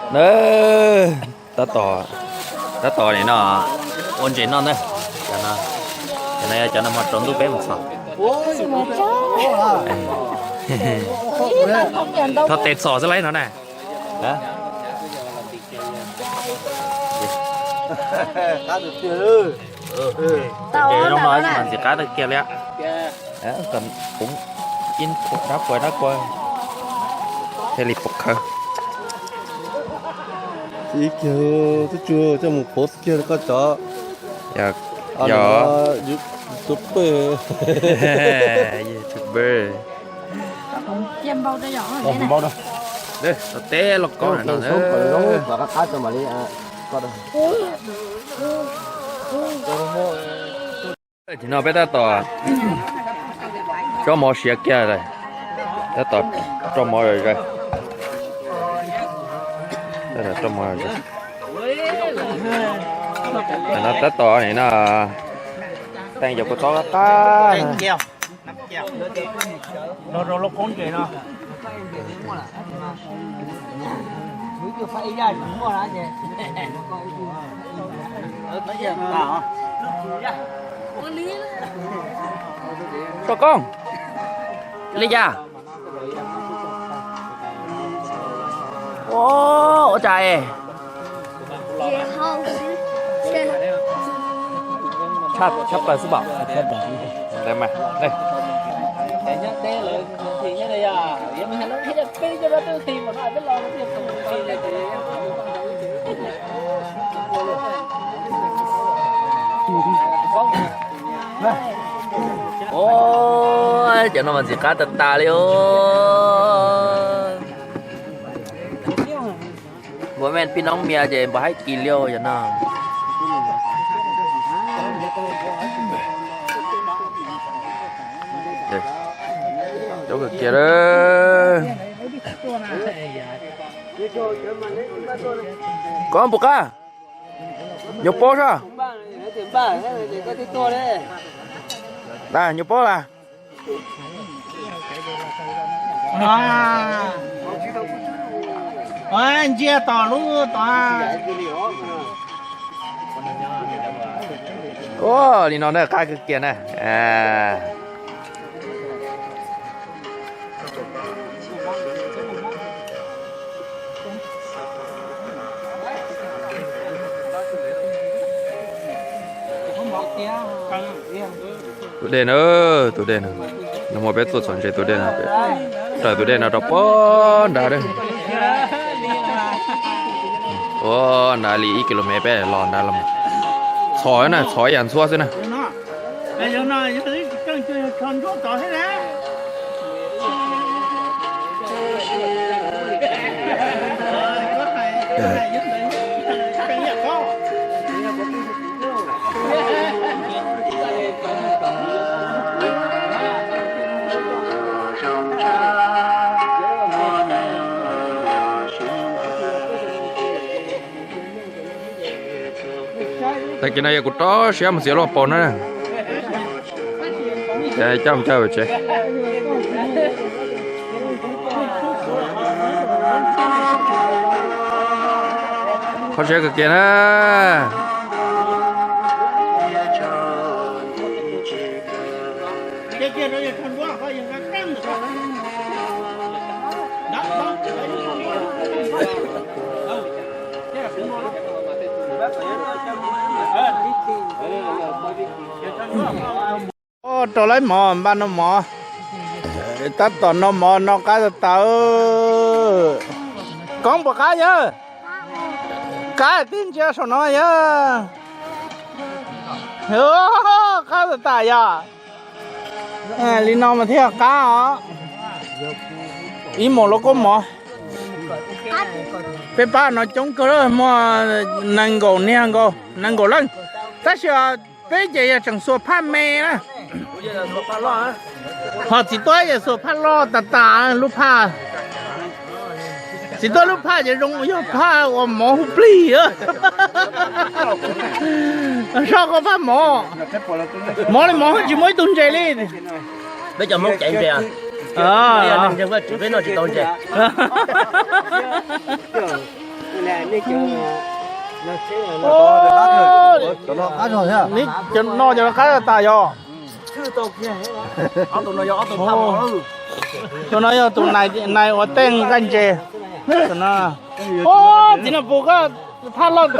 Na, tab tom, tab tom nim no ua ntses noj na. Cov no, cov no yog cov nag hmo tsaus ntuj peb mus txhom. Thov tes txhom xwb lauj no na. Ntses zoo no mas ntxim qab tag kiag li. Kuv ib dab puas dab kua thiaj li pom khawv. Ib kiag tub tsuag coj mus pov kiag koj cov. Yog, yog. YouTuber. Teb los koj no. Tam sim no peb tab tom tso mov siav kiag lawm, tab tom tso mov zom zaws. Tso mov zom zaws. No tab tom nim no teem cov kua txob qab qab. Soj koob li cas? Ua cas es tshaj plaws xwb pom. Ua, cov no mas ntxim qab tag tas li os. Npua me pij noob mias ces npua haib kis li os cov no. Coob kawg kiag. Koj puas qab? Nyuag pob soj. Nyuag pob las. Ntsia tom lub tom. Ua li no na qab kawg kiag na. Tus dej na, tus dej no, nag hmo peb tuaj txhom ntses tus dej no, raws tus dej no rau pem nrad. Ua nrad li ib kis lus mev peb los nrad los. Txhom na, txhom ib yam ntxhuab xwb na. Tag kis no yog kuv rov siab mus txiav lauj kaub na. Coj mus coj tsev. Qhov siab kawg kiag na. Rau lawv mov, npaj noj mov. Tab tom noj mov no qab tas tas. Koob puas qab yawg? Qab tib ntsia saum no yawg. Qab tas tas yog. Li no mas thiaj qab os. Ib mus lauj kaub mov. Peb pab no coob kawg, muaj nees nkaum niag nkaus, nees nkaum leej. Tab sis peb ces yog tseem xuas phaj me na. Ho txiv tuab ces xuas phaj loj tas tas lub phaj. Txiv tuab lub phaj ces zoo yog phaj uas mov hu plig. Soj koj phaj mov. Mov li mov tsis muaj ib tug ntses li. Peb cov Hmoob caiv ntses. Peb noj tsis tau ntses. Cov no qab zog thiab. Cov no cov no qab zog tas yog. Tus no yog tus nais ua tej nqaij ntses. Tus no, txiv no puas koj thaj loj tas.